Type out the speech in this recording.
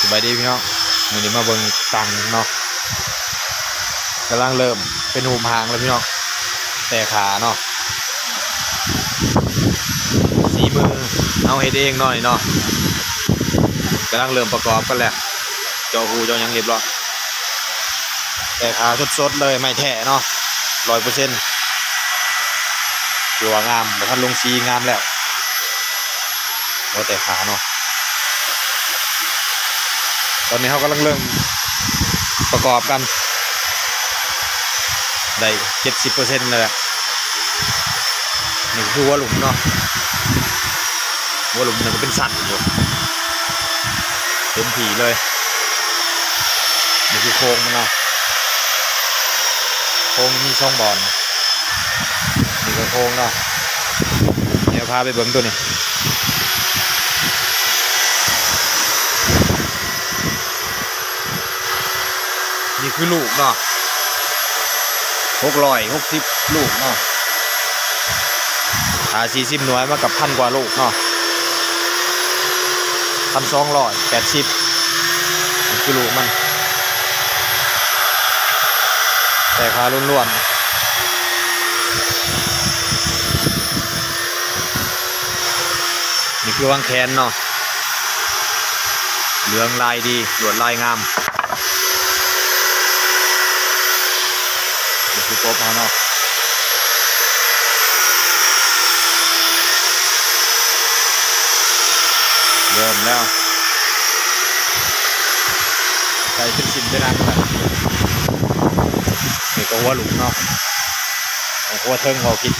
ສະບາຍດີພີ່ນ້ອງ ມື້ນີ້ມາເບິ່ງຕັງເນາະ ກຳລັງເລີ່ມເປັນຮູບຮ່າງແລ້ວພີ່ນ້ອງ ແຕ່ຂາເນາະ ສີມືເຮົາເຮັດເອງເນາະນີ້ເນາະ ກຳລັງເລີ່ມປະກອບກັນແລ້ວ ເຈາະຮູເຈາະຫຍັງຮຽບຮ້ອຍ ແຕ່ຂາສົດໆເລີຍ ໄມ້ແທ້ເນາະ ຮ້ອຍເປີເຊັນ ຖືວ່າງາມ ບໍ່ທັນລົງສີ ງາມແລ້ວ ບໍ່ແຕ່ຂາເນາະ ຕອນນີ້ເຮົາກຳລັງເລີ່ມປະກອບກັນ ໄດ້ເຈັດສິບເປີເຊັນແລ້ວແຫຼະ ນີ້ຄືຫົວຫຼຸມເນາະ ຫົວຫຼຸມນີ້ກໍເປັນຊັ້ນຢູ່ ເຕັມທີ່ເລີຍ ນີ້ຄືໂຄງມັນເນາະ ໂຄງມີສອງບ່ອນ ນີ້ກໍໂຄງເນາະ ດຽວພາໄປເບິ່ງໂຕນີ້ ນີ້ຄືລູກເນາະ ຫົກຮ້ອຍຫົກສິບລູກເນາະ ຖ້າສີ່ສິບໜ່ວຍມັນກໍພັນກວ່າລູກເນາະ ພັນສອງຮ້ອຍແປດສິບ ນີ້ຄືລູກມັນ ແຕ່ຂາລ້ວນໆ ນີ້ຄືວາງແຂນເນາະ ເຫຼືອງລາຍດີ ລວດລາຍງາມ ນີ້ຄືກົບເຮົາເນາະ ເລີ່ມແລ້ວ ໃກ້ເປັນສິ້ນເປັນອັນແລ້ວ ນີ້ກໍຫົວຫຼຸມເນາະ ຫົວເທິງເວົ້າຜິດ